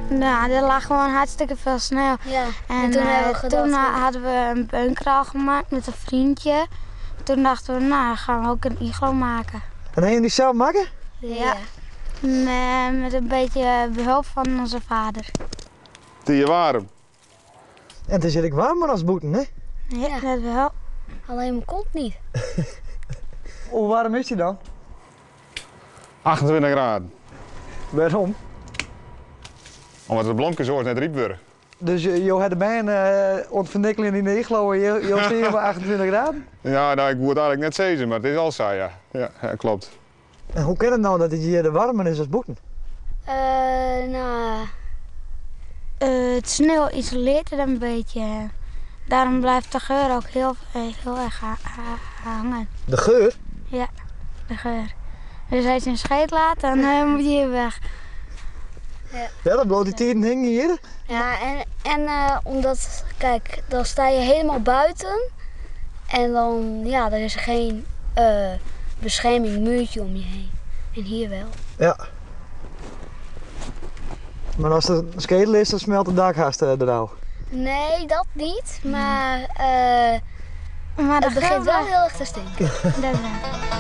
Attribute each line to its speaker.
Speaker 1: Nou, er lag gewoon hartstikke veel sneeuw.
Speaker 2: Ja,
Speaker 1: En
Speaker 2: toen hebben we
Speaker 1: eh,
Speaker 2: gedacht
Speaker 1: toen
Speaker 2: van-
Speaker 1: hadden we een bunker al gemaakt met een vriendje. Toen dachten we, nou, dan gaan we ook een iglo maken.
Speaker 3: En hebben die zelf maken?
Speaker 1: Ja. Met, met een beetje behulp van onze vader.
Speaker 4: Het is hier warm.
Speaker 3: En toen zit ik warmer als boeten, hè?
Speaker 1: Ja, dat wel.
Speaker 2: Alleen mijn kont niet.
Speaker 3: Hoe warm is die dan?
Speaker 4: 28 graden.
Speaker 3: Waarom?
Speaker 4: Omdat de blomkesoort net riep worden.
Speaker 3: Dus je, je had de baan uh, ontvernikkelen in de iglo en je, je zit op 28 graden?
Speaker 4: Ja, nou, ik moet eigenlijk net zezen, maar het is al saai, ja. Ja, ja, klopt.
Speaker 3: En hoe kan het nou dat het hier de warmer is als boeten?
Speaker 2: Eh, nou,
Speaker 1: Eh, het sneeuw isoleert het een beetje. Daarom blijft de geur ook heel, heel erg hangen.
Speaker 3: De geur?
Speaker 1: Ja, de geur. Dus als je een scheet laat, dan eh, moet je hier weg.
Speaker 3: Ja, dat bloot die tien hingen hier.
Speaker 2: ja, en, en eh, omdat, kijk, dan sta je helemaal buiten. En dan, ja, er is geen eh, bescherming, muurtje om je heen. En hier wel.
Speaker 3: Ja. Maar als het een schedel is, dan smelt het dak haast eh, eraf.
Speaker 2: Nee, dat niet. Maar eh,
Speaker 1: Maar de
Speaker 2: het begint
Speaker 1: geur
Speaker 2: wel
Speaker 1: blijft-
Speaker 2: heel erg te stinken.
Speaker 1: Dat wel.